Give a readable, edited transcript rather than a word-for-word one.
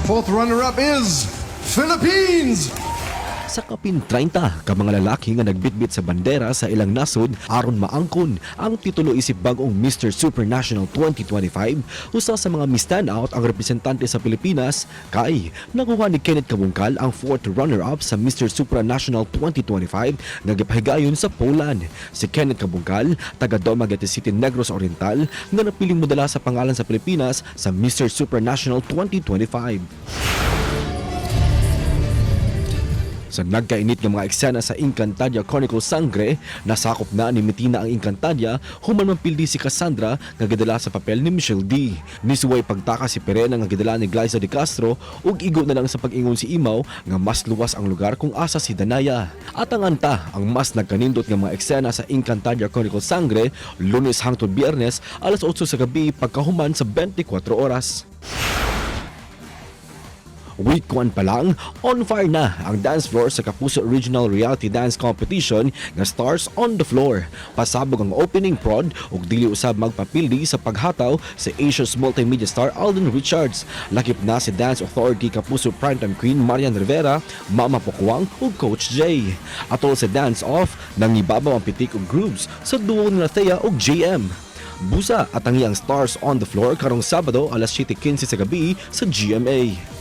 Our fourth runner-up is Philippines. Sa kapin 30 ka mga lalaki nga nagbitbit sa bandera sa ilang nasod aron maangkon ang titulo isip bag-ong Mr. Supranational 2025, usa sa mga mi-stand out ang representante sa Pilipinas kay nakuha ni Kenneth Cabungcal ang fourth runner-up sa Mr. Supranational 2025 nga gipahigayon sa Poland. Si Kenneth Cabungcal, taga Dumaguete City, Negros Oriental, nga napiling modala sa pangalan sa Pilipinas sa Mr. Supranational 2025. Sa nagkainit nga mga eksena sa Encantadia Chronicles Sang'gre, nasakop na ni Mitina ang Encantadia human mapildi si Cassandra nga gidala sa papel ni Michelle Dee. Nisuway pagtaka si Perena nga gidala ni Glaiza de Castro ug igo na lang sa pag-ingon si Imaw nga mas luwas ang lugar kung asa si Danaya. At ang anta ang mas nagkanindot nga mga eksena sa Encantadia Chronicles Sang'gre, Lunes hangtod Biyernes, alas 8 sa gabi pagkahuman sa 24 oras. Week 1 pa lang, on fire na ang dance floor sa Kapuso Regional Reality Dance Competition nga Stars on the Floor. Pasabog ang opening prod ug dili usab magpapildi sa paghataw sa Asia's multimedia star Alden Richards. Lakip na si Dance Authority Kapuso Primetime Queen Marian Rivera, Mama Pokwang ug Coach Jay. Atol sa dance off, nangibabaw ang pitik ug grooves sa duo nila Thea ug JM. Busa at ang iyang Stars on the Floor karong Sabado alas 7:15 sa gabi sa GMA.